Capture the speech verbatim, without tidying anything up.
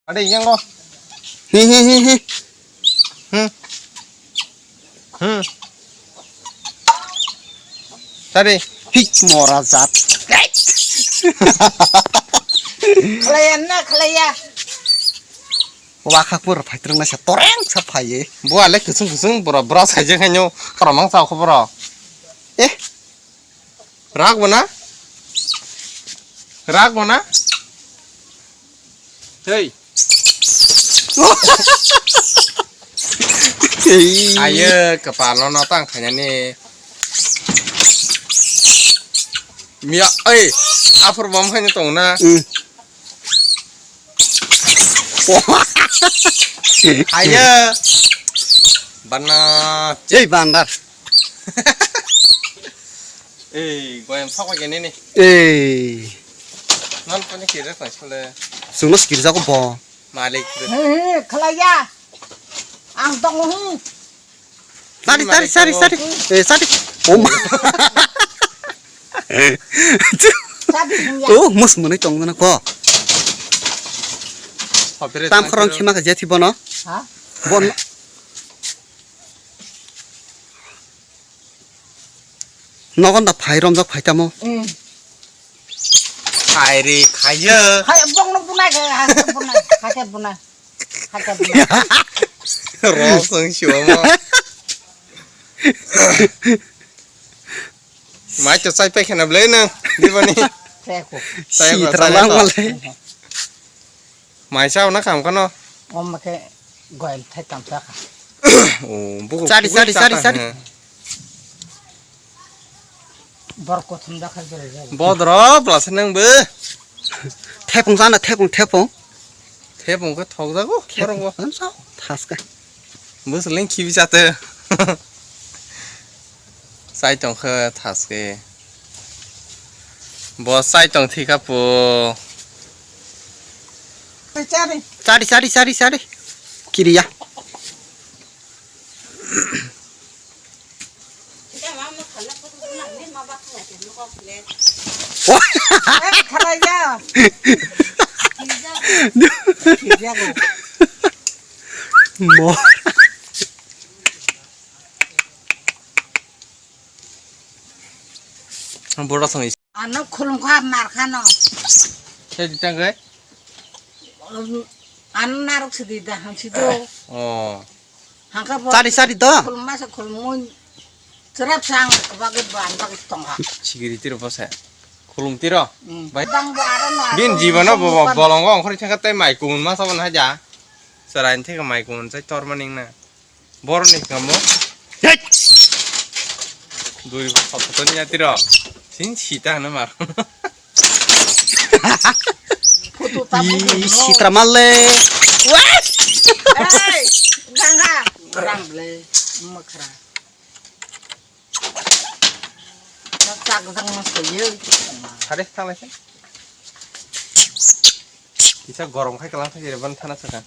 Ade, yang ko. Hi, hi, hi, hi. Hmm. Hmm. Tadi. Hi, mora jat. Khlaiya na, khlaiya. Wakha pur phaitrang na sa toreng sa phaiye. Bo ale kusung kusung bro, bro saje khanyo. Koromang sa ko bro. Eh. Rak bo na? Rak bo na? Hey. Ayo, kepala no tang kanya ni. Mia, oi, afur bom kanya tong na. Hmm. Ayo. Bana. Hey, bandar. Ei, goyam sok bai nini. Ei. Non pani kiri koi sule. Sungno kiri jago bo. Malik. He, he, khlaiya. Ang tongo hi. Sari, sari, sari, sari. Eh, sari. Oh ma. Sabi hingya. Oh, mus muni tong na ko. Tam khorang khima ka jethi bono. Ha? Bon. Nogon da phai romjak phai tamo. Hmm. Khai ri, khai yo. Khai bong no bunai khai, khai bunai, khai bunai. Khai bunai. Ro song sio mo. Mai to sai pe khena ble nang. Di bani. Sai ko. Sai ko, si sai ko. Terang male. Mai sao na kam kano. Om ma ke goyam thai tam sa kha. Oh, buku. Sari, sari, sari, sari. Bor kothom da khai bere ja. Bodro, plus nang be. Thepung sana, thepung, thepung. Thepung ke thok jago, borok bo. Thepung sao, thaska. Bus leng khibi chate. Sai tong khe thaske. Bo sai tong thika po. Chari, chari, chari, chari. Kiriya. Mo. Bora song is. Ano khulum kha mar khano. Sai di tang kai. Ano narok sidi da hang sido. Oh. Hangka bo. Sari, sari to. Khulum masa khulum mun. Cherap sang bagit ban bagit tong ha. Sigiri tiro bose. Khulum tiro. Hmm. Bai. Bang bo aro na. Bin jibono bo bolongo ongkhor thangka tai mai kumun masa bon haja. Serai thika mai kumun sai tor maning na. Borok ni kamo. Hei! Duri photo ni atiro. Sin sita hano mar. Photo ta. Ih, sitra malle. Wah! Hey, ganga. Rang ble. Makra. Chak jang ma soye. Hare, thanglai se. Kisa gorom khai kalang khai jere ban thana saka.